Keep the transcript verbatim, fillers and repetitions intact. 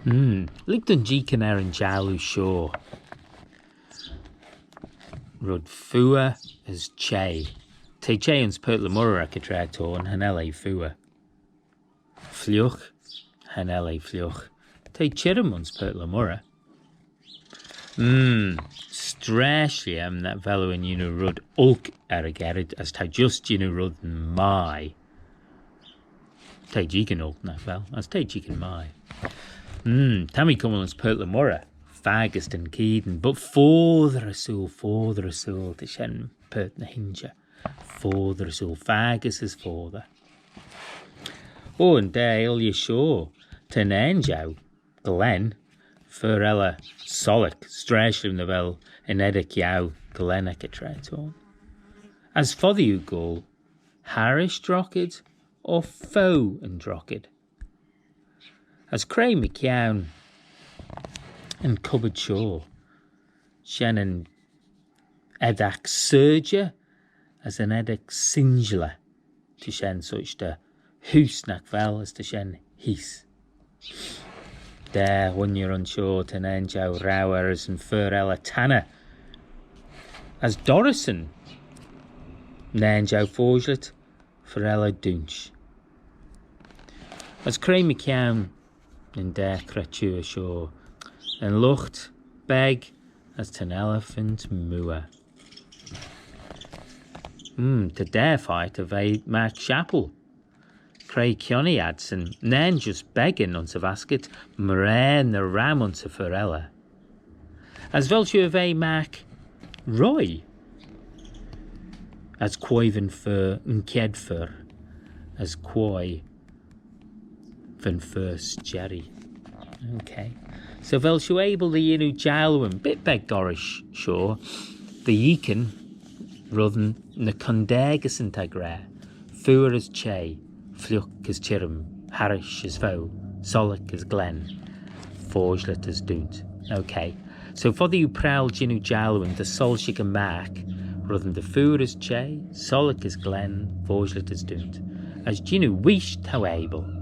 Mm. Lhig dooin jeeaghyn er yn jalloo shoh. Red feayr as çheh. T'eh çheh ayns Purt le Moirrey ec y traa t'ayn, cha nel eh feayr. Fliugh, cha nel eh fliugh. T'eh çhirrym ayns Purt le Moirrey. Mm, stresh lhiam nagh vel oo er n'yannoo red olk er y gerrid as t'ou just er n'yannoo red mie. T'eh jeeaghyn olk, nagh vel, as t'eh jeeaghyn mie. Mm, ta mee cummal ayns Purt le Moirrey, faggys dyn keayn, but foddey ersooyl, foddey ersooyl, ta shen purt ny h-inshey. Foddey ersooyl, faggys as foddey. O, yn daa elley shoh, ta'n ainjau, Glenn, fer elley sollick, stresh lhiam nagh vel yn eddyrk yiow Glenn ec y traa t'ayn. As foddee oo goll harrish droghad, o fo yn droghad. As cre mychione yn cupboard shoh? Shen yn eddyrk syrjey as yn eddyrk sinjalley. Ta shen sorçh dy heose, nagh vel, as ta shen heese. Daa ghooinney ayns shoh, ta'n ainjau rour as yn fer elley tanney. As dorraghyn, yn ainjau foshlit, fer elley dooint. As cre mychione yn daa chreetoor shoh? Yn lught beg as ta'n elephant mooar. Mm, ta daa feight er ve magh shappal. Cre chionnee adsyn? Nane, just beggan ayns y basket, mraane ny ram ayns y fer elley. As vel shiu er ve magh roie? As quoi va'n fer, yn chied fer? As quoi va'n fer s'jerree? Okay. So vel shiu abyl dy yannoo jallooyn bit beg goll rish shoh, dy yeeaghyn reddyn ny condagyssyn, t'ad gra. Feayr as çheh, fliugh as çhirrym, harrish as fo, sollick as glen, foshlit as dooint. Okay. So foddee oo prowal jannoo jallooyn dy soilshaghey magh reddyn dy feayr as çheh, sollick as glen, foshlit as dooint. As jannoo wheesh t'ou abyl.